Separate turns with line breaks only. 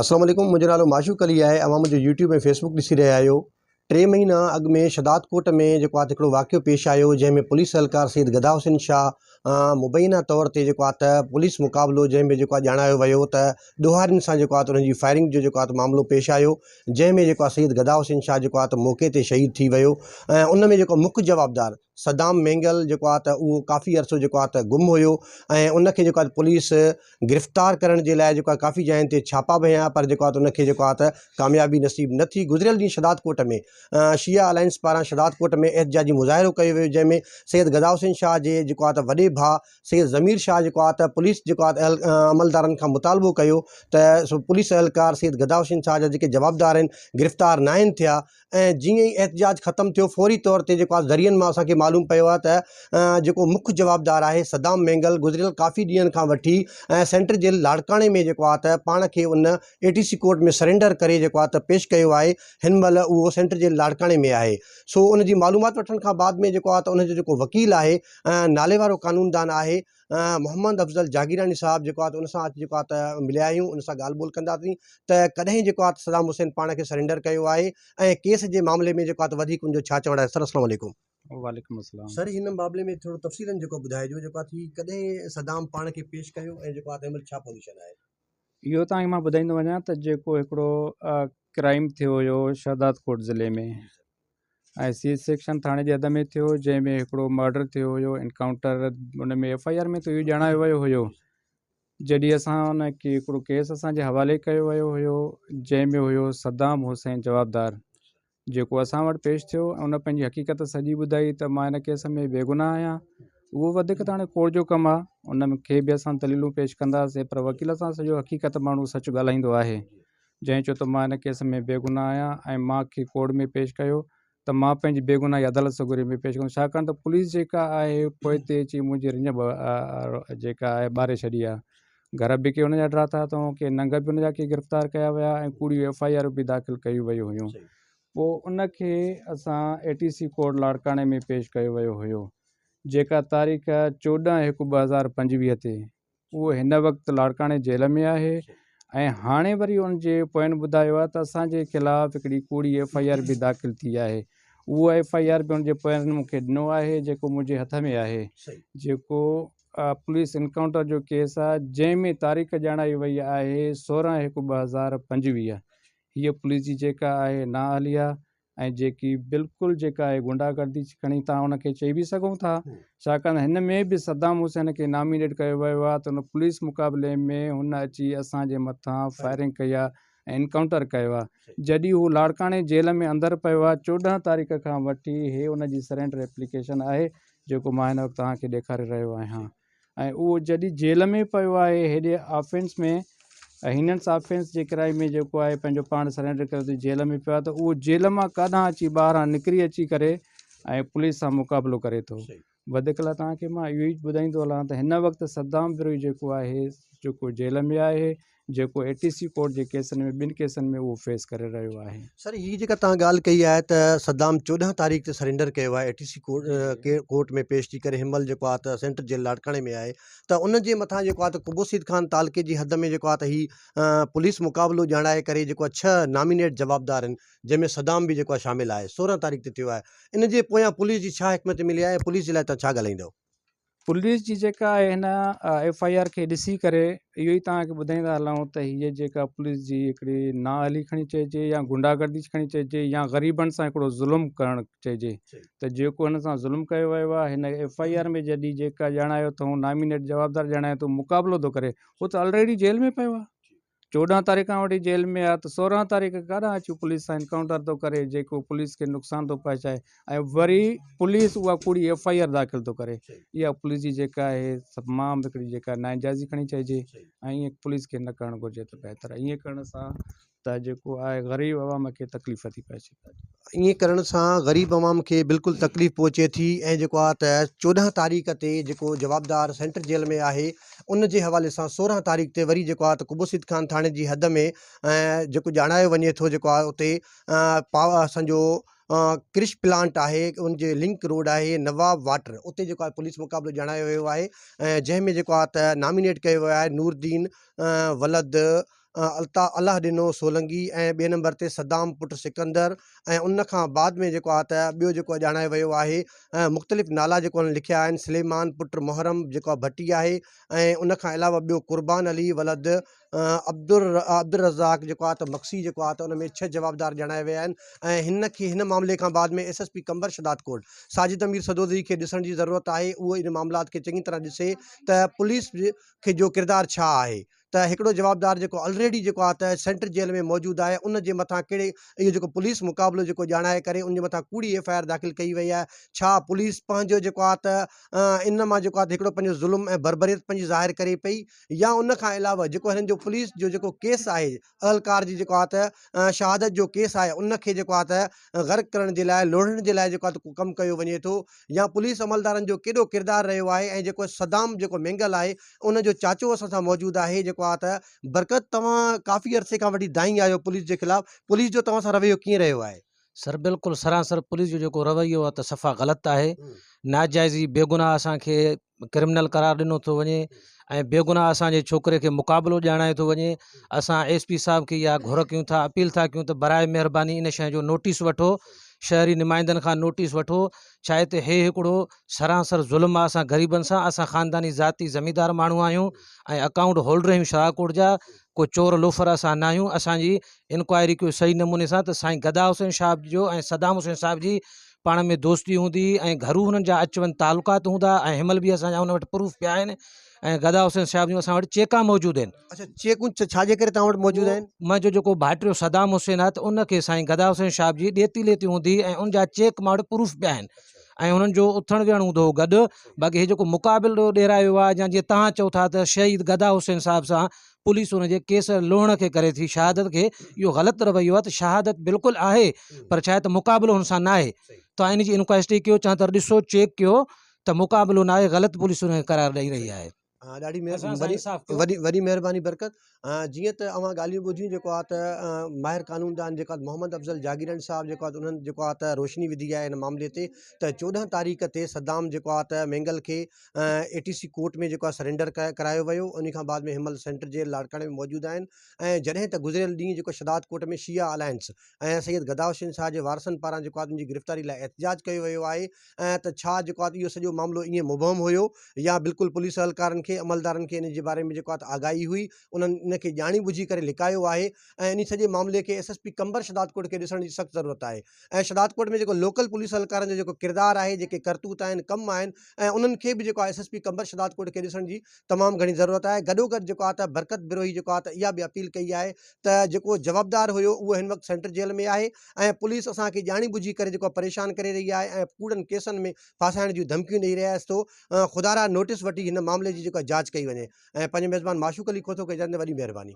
اسلام عليڪم منهنجو نالو معشوق علي آهي اوهان منهنجو يوٽيوب ۽ فيسبوڪ ڏسي رهيا آهيو ٽي مهينا اڳ ۾ شھداد ڪوٽ ۾ جيڪو آهي هڪڙو واقعو پيش آيو جنهن ۾ پوليس اهلڪار سيد گدا حسين شاهه مبينا طور تي جيڪو آهي ته پوليس مقابلو جنهن ۾ جيڪو آهي ڄاڻايو ويو ته ڏوهارين سان جيڪو آهي ته انهن جي فائرنگ جو جيڪو آهي ته معاملو پيش آيو جنهن ۾ جيڪو آهي سيد گدا حسين شاهه جيڪو آهي ته موقعي تي شهيد ٿي ويو ۽ ان ۾ جيڪو مک جوابدار صدام مينگل جيڪو آهي ته اهو ڪافي عرصو جيڪو آهي ته گم هيو ۽ ان کي جيڪو آهي پوليس گرفتار ڪرڻ جي لاء جيڪو آهي ڪافي جاين تي ڇاپا به هنيا پر جيڪو آهي ته ان کي جيڪو آهي ته ڪاميابي نصيب نه ٿي. گذريل ڏينهن شھداد ڪوٽ ۾ شيعه الائنس پاران شھداد ڪوٽ ۾ احتجاجي مظاهرو ڪيو ويو جنهن ۾ سيد غزا حسين شاهه جي جيڪو آهي ته وڏي ڀاء سيد ضمير شاهه جيڪو آهي ته پوليس جيڪو آهي ته عملدارن کان مطالبو ڪيو ته پوليس اهلڪار سيد غزا حسين شاهه جا جيڪي جوابدار آهن گرفتار ناهن ٿيا ۽ جيئن ئي احتجاج ختم ٿيو فوري طور تي جيڪو آهي ذريعن مان اسان کي معلوم پيو آهي ته جيڪو مک جوابدار آهي صدام مينگل گذريل ڪافي ڏينهن کان وٺي ۽ سينٽر جيل لاڙڪاڻي ۾ جيڪو آهي ته پاڻ کي ان اي ٽي سي ڪورٽ ۾ سرينڊر ڪري جيڪو آهي ته پيش ڪيو آهي هن مهل اهو سينٽر جيل لاڙڪاڻي ۾ آهي سو ان جي معلومات وٺڻ کان بعد ۾ جيڪو آهي ته ان جو جيڪو وڪيل آهي ناليوارو قانوندان آهي محمد افضل جاگيراڻي صاحب جيڪو آهي ته ان سان اچ جيڪو آهي ته مليا آهيون ان سان ڳالهه ٻولهه ڪنداسين ته ڪڏهن جيڪو آهي ته صدام حسين پاڻ کي سرينڊر ڪيو آهي ۽ ڪيس جي معاملي ۾ جيڪو آهي ته وڌيڪ ان جو ڇا چوڻ آهي سر اسلام عليڪم.
وعليڪم السلام.
سر هن معاملي ۾ ٿورو تفصيلن جيڪو ٻڌائجو جيڪو آهي ته هي ڪڏهن صدام پاڻ کي پيش ڪيو ۽ جيڪو آهي ته هن مهل ڇا پوزيشن آهي.
اهو توهان کي مان ٻڌائيندو وڃان ته جيڪو هڪڙو ڪرائيم ٿيو هيو شهدادڪوٽ ضلعي ۾ ۽ سي سيڪشن ٿاڻي جي حد ۾ ٿيو جنهن ۾ هڪڙو مرڊر ٿيو هيو انڪائونٽر ان ۾ ايف I R ۾ ته اهو ڄاڻايو ويو هيو جڏهن اسان ان کي هڪڙو ڪيس اسان جي حوالي ڪيو ويو هيو جنهن ۾ هيو صدام حسين جوابدار جيڪو اسان وٽ پيش ٿيو ۽ ان پنهنجي حقيقت سڄي ٻڌائي ته مان هن ڪيس ۾ بيگناهه آهيان اهو وڌيڪ ته هاڻي ڪورٽ جو ڪم آهي ان کي به اسان دليلون پيش ڪنداسين پر وڪيل سان سڄو حقيقت ماڻهو سچ ڳالهائيندو آهي جنهن چيو ته مان هن ڪيس ۾ بيگناهه آهيان ۽ مان کي ڪورٽ ۾ پيش ڪيو ته مان پنهنجي بيگناهي عدالت سڳوري ۾ پيش ڪندس ڇاڪاڻ ته پوليس جيڪا آهي پوئتي اچي منهنجي رڃ جيڪا آهي ٻاري ڇڏي آهي گهر به ڪي هن جا ڊاٿا اٿئون ڪي ننگ به هن جا ڪي گرفتار ڪيا ويا ۽ ڪوڙيون ايف I R به داخل ڪيون ويون هيون پوء ان کي اسان اي ٽي سي ڪورٽ لاڙڪاڻي ۾ پيش ڪيو ويو هيو جيڪا تاريخ 14 هڪ 2025 تي اهو هن وقت لاڙڪاڻي جيل ۾ آهي ۽ هاڻي وري ان جي پوين ٻڌايو آهي ته اسان جي خلاف هڪڙي ڪوڙي ايف I R به داخل ٿي آهي اهو ايف I R به ان جي پوين مون کي ڏنو آهي جيڪو منهنجي هٿ ۾ آهي جيڪو پوليس انڪائونٽر جو ڪيس آهي جنهن ۾ تاريخ ڄاڻائي وئي آهي 16 هڪ 2025 هيء پوليس جي جيڪا آهي نااهلي آهي ۽ جيڪي بلڪل جيڪا آهي غنڊا گردي کڻي تان ان کي چئي به سگهون ٿا ڇاڪاڻ هن ۾ به صدام حسين کي نامينيٽ ڪيو ويو آهي ته ان پوليس مقابلي ۾ هن اچي اسان جي مٿان فائرنگ ڪئي آهي ۽ انڪائونٽر ڪيو آهي جڏهن هو لاڙڪاڻي جيل ۾ اندر پيو آهي 14 تاريخ کان وٺي هي ان جي سرينڊر ايپليڪيشن آهي جيڪو مان هن وقت توهان کي ڏيکاري رهيو آهيان ۽ اهو جڏهن جيل ۾ پيو آهي هيڏي آفينس ۾ هيننس آفينس جي ڪرائم ۾ جيڪو آهي پنهنجو پاڻ سرينڊر ڪري ٿو جيل ۾ پيو آهي ته اهو جيل مان ڪاڏانهن اچي ٻاهران نڪري اچي ڪري ۽ پوليس سان مقابلو ڪري ٿو وڌيڪ لاء توهان کي مان اهو ئي ٻڌائيندو هلان ته هن وقت صدام بروهي جيڪو آهي جيڪو جيل ۾ آهي جيڪو اي ٽي سي ڪورٽ جي ڪيسن ۾ ٻن ڪيسن ۾ اهو فيس ڪري رهيو آهي.
سر هي جيڪا توهان ڳالهه ڪئي آهي ته صدام 14 تاريخ تي سرينڊر ڪيو آهي اي ٽي سي ڪورٽ ۾ پيش ٿي ڪري هن مهل جيڪو آهي ته سينٽر جيل لاڙڪاڻي ۾ آهي ته ان جي مٿان جيڪو آهي ته قبو سيد خان تعلقي جي حد ۾ جيڪو آهي ته هي پوليس مقابلو ڄاڻائي ڪري جيڪو آهي ڇهه نامينيٽ جوابدار آهن جنهن ۾ صدام به جيڪو آهي شامل آهي 16 تاريخ تي ٿيو آهي ان جي پويان پوليس جي ڇا حڪمت عملي آهي ۽ پوليس جي لاء توهان ڇا ڳالهائيندو؟
پوليس جي جيڪا آهي هن ايف I R کي ڏسي ڪري اهو ئي توهان کي ٻڌائيندا هلون ته هيء جيڪا پوليس جي هڪڙي نااهلي کڻي چئجي يا غنڊا گردي کڻي چئجي يا غريبن سان هڪڙو ظلم ڪرڻ چئجي ته جيڪو هن سان ظلم ڪيو ويو آهي هن ايف I R ۾ جڏهن جيڪا ڄاڻايو اٿئون نامينيٽ جوابدار ڄاڻايو اٿئون مقابلو ٿو ڪري هو ته آلريڊي جيل ۾ پيو آهي 14 تاريخ کان وٺي جيل ۾ آ ته 16 تاريخ ڪاڏانهن اچي پوليس سان انڪائونٽر ٿو ڪري جيڪو پوليس کي نقصان ٿو پهچائي ۽ وري پوليس اها ڪوڙي ايف I R داخل ٿو ڪري اها پوليس جي جيڪا آهي تمام هڪڙي جيڪا ناانجازي کڻي چئجي ۽ ائين پوليس کي نه ڪرڻ گهرجي ته بهتر آهي ائين ڪرڻ سان ته جيڪو آهي غريب عوام کي تڪليف ٿي پهچي.
ائين ڪرڻ سان غريب عوام کي بلڪل تڪليف پهچي ٿي ۽ جيڪو آهي ته 14 تاريخ تي جيڪو جوابدار سينٽر جيل ۾ آهي ان جي حوالي سان 16 تاريخ تي وري جيڪو آهي ته قبو سيد خان ٿاڻي جي حد ۾ جيڪو ڄاڻايو وڃي ٿو جيڪو آهي اتي اسان جو ڪرش پلانٽ آهي ان جي لنڪ روڊ آهي نواب واٽر اتي جيڪو آهي پوليس مقابلو ڄاڻايو ويو آهي ۽ جنهن ۾ جيڪو آهي ته نامينيٽ ڪيو ويو آهي نور الدين ولد الطا الله ڏنو سولنگي ۽ ٻئي نمبر تي صدام پٽ سڪندر ۽ ان کان بعد ۾ جيڪو آهي ته ٻيو جيڪو ڄاڻايو ويو آهي مختلف نالا جيڪو انهن لکيا آهن سليمان پٽ محرم جيڪو ڀٽي آهي ۽ ان کان علاوه ٻيو قربان علي ولد عبدالرزاق جيڪو آهي ته مگسي جيڪو آهي ته ان ۾ ڇهه جوابدار ڄاڻايا ويا آهن ۽ هن کي هن معاملي کان بعد ۾ S S P Qambar Shahdadkot Sajid Amir Sadozai کي ڏسڻ جي ضرورت آهي اهو ان معاملات کي چڱي طرح ڏسي ته پوليس کي جو ڪردار ڇا آهي ته هڪڙو جوابدار جيڪو الريڊي جيڪو آهي ته سينٽر جيل ۾ موجود آهي ان جي مٿان ڪهڙي اهو جيڪو پوليس مقابلو جيڪو ڄاڻائي ڪري ان جي مٿان ڪوڙي ايف I R داخل ڪئي وئي آهي ڇا پوليس پنهنجو جيڪو آهي ته ان مان جيڪو آهي ته هڪڙو پنهنجو ظلم ۽ بربريت پنهنجي ظاهر ڪري پئي يا ان کان علاوه جيڪو هنن جو پوليس جو جيڪو ڪيس آهي اهلڪار جي جيڪو آهي ته شهادت جو ڪيس آهي ان کي جيڪو آهي ته غرق ڪرڻ جي لاء لوڙهڻ جي لاء جيڪو آهي ته ڪو ڪم ڪيو وڃي ٿو يا پوليس عملدارن جو ڪيڏو ڪردار رهيو آهي ۽ جيڪو صدام جيڪو مينگل آهي ان جو چاچو اسان سان موجود آهي جيڪو آهي ته برڪت توهان ڪافي عرصي کان وٺي دانهين آهيو پوليس جي خلاف پوليس جو توهان سان رويو ڪيئن رهيو آهي؟
سر بلڪل سراسر پوليس جو جيڪو رويو آهي ته صفا غلط آهي ناجائزي بيگناهه اسان کي ڪرمنل قرار ڏنو ٿو وڃي ۽ بيگناهه اسان جي ڇوڪري کي مقابلو ڄاڻايو ٿو وڃي اسان ايس پي صاحب کي اها گهر ڪيون ٿا اپيل ٿا ڪيون ته برائي مهرباني ان شيء جو نوٽيس وٺو شهري نمائندن کان نوٽيس وٺو ڇا هتي هي هڪڙو سراسر ظلم آهي اسان غريبن سان اسان خانداني ذاتي زميندار ماڻهو آهيون ۽ اڪائونٽ هولڊر آهيون شاهڪوٽ جا ڪو چور لوفر اسان نه آهيون اسان جي انڪوائري ڪيو صحيح نموني سان ته سائين گدا حسين صاحب جو ۽ صدام حسين صاحب جي پاڻ ۾ دوستي هوندي ۽ گهرو هنن جا اچ وڃ تعلقات هوندا ۽ هن مهل به اسان جا هن وٽ پروف پيا آهن ۽ گدا حسين صاحب جون اسان وٽ چيڪا موجود آهن.
اڇا چيڪون ڇا جي ڪري توهان وٽ موجود آهن؟
منهنجو جيڪو ڀائٽيو صدام حسين آهي ته ان کي سائين گدا حسين صاحب جي ڏيتي ليتي هوندي ۽ ان جا چيڪ مان وٽ پروف پيا آهن ۽ هنن جو اٿڻ ويهڻ هوندو هو گڏ باقي هي جيڪو مقابلو ڏيرايو آهي يا جيئن توهان چئو ٿا ته شهيد گدا حسين صاحب سان پوليس ان جي ڪيس لوڙهڻ کي ڪري ٿي شهادت کي اهو غلط رويو آهي ته شهادت بلڪل آهي پر ڇا آهي ته مقابلو هن سان ناهي توهان ان جي انڪوائسٽي ڪيو چاهي ته ڏسو چيڪ ڪيو ته مقابلو ناهي غلط پوليس ان کي قرار ڏئي رهي آهي.
ڏاڍي وڏي وڏي مهرباني برڪت جيئن ته اوهان ڳالهيون ٻڌيون جيڪو آهي ته ماهر قانوندان جيڪو آهي محمد افضل جاگيراڻي صاحب جيڪو آهي انهن جيڪو آهي ته روشني وڌي آهي هن معاملي تي ته 14 تاريخ تي صدام جيڪو آهي ته مينگل کي اي ٽي سي ڪورٽ ۾ جيڪو آهي سرينڊر ڪرايو ويو ان کان بعد ۾ هن مهل سينٽر جيل لاڙڪاڻي ۾ موجود آهن ۽ جڏهن ته گذريل ڏينهن جيڪو شھداد ڪوٽ ۾ شيعا الائنس ۽ سيد گدا حسين شاهه جي وارثن پاران جيڪو آهي ان جي گرفتاري لاء احتجاج ڪيو ويو آهي ۽ ته ڇا جيڪو آهي اهو سڄو معاملو ائين مبهم هيو يا بلڪل پوليس اهلڪارن کي عملدارن کي ان جي باري ۾ جيڪو آهي ته آگاهي هئي انهن ان کي ڄاڻي ٻجهي ڪري لڪايو آهي ۽ ان سڄي معاملي کي S S P Qambar Shahdadkot کي ڏسڻ جي سخت ضرورت آهي ۽ شھدادڪوٽ ۾ جيڪو لوڪل پوليس اهلڪارن جو جيڪو ڪردار آهي جيڪي ڪرتوت آهن ڪم آهن ۽ انهن کي به جيڪو آهي S S P Qambar Shahdadkot کي ڏسڻ جي تمام گهڻي ضرورت آهي گڏوگڏ جيڪو آهي ته برڪت بروهي جيڪو آهي ته اها به اپيل ڪئي آهي ته جيڪو جوابدار هيو اهو هن وقت سينٽر جيل ۾ آهي ۽ پوليس اسان کي ڄاڻي ٻجهي ڪري جيڪو پريشان ڪري رهي آهي ۽ ڪوڙن ڪيسن ۾ ڦاسائڻ جون ڌمڪيون ڏئي رهي آهي سو خدارا نوٽيس وٺي هن معاملي جي جيڪو جاچ ڪئي وڃي ۽ پنهنجي ميزبان معشوق علي کوسو کي اجازت وڏي مهرباني.